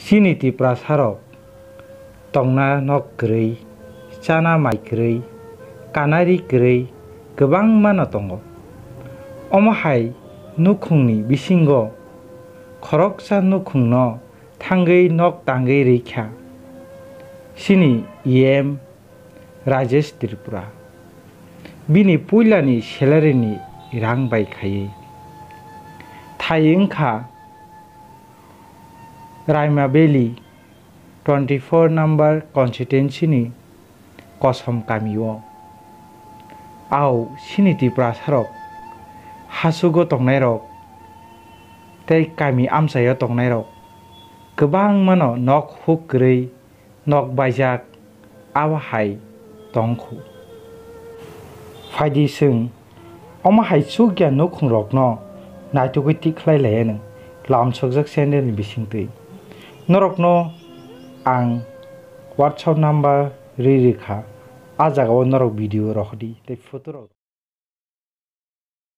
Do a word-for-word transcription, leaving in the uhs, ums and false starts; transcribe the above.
Chini Tiprasarok tongna nok kwrwi, chana mai kwrwi, kanari kwrwi kwbangmano tongo. Omo hai nukhungni bisingo khoroksa nukhungno thangwi nok tangwi rwikha chini E M Rajesh Tripura. Bini puilani salary ni rang bai khaiwi thai wngkha Raima Valley twenty four number constituency ni Kosom kamio. Ao chini Tiprasarok hasugo tongnairok tei kami amchaio tongnairok kwbangmano nok huk kwrwi nok baijak abo hai tongkhu. Phaidi chwng omo hai chukya nukhungrokno naitugwi tikhlai laianw lamsokjak channel ni bisingtwi. Norokno ang WhatsApp number ri rikha, a jagao norok video rohordi tei photo rok.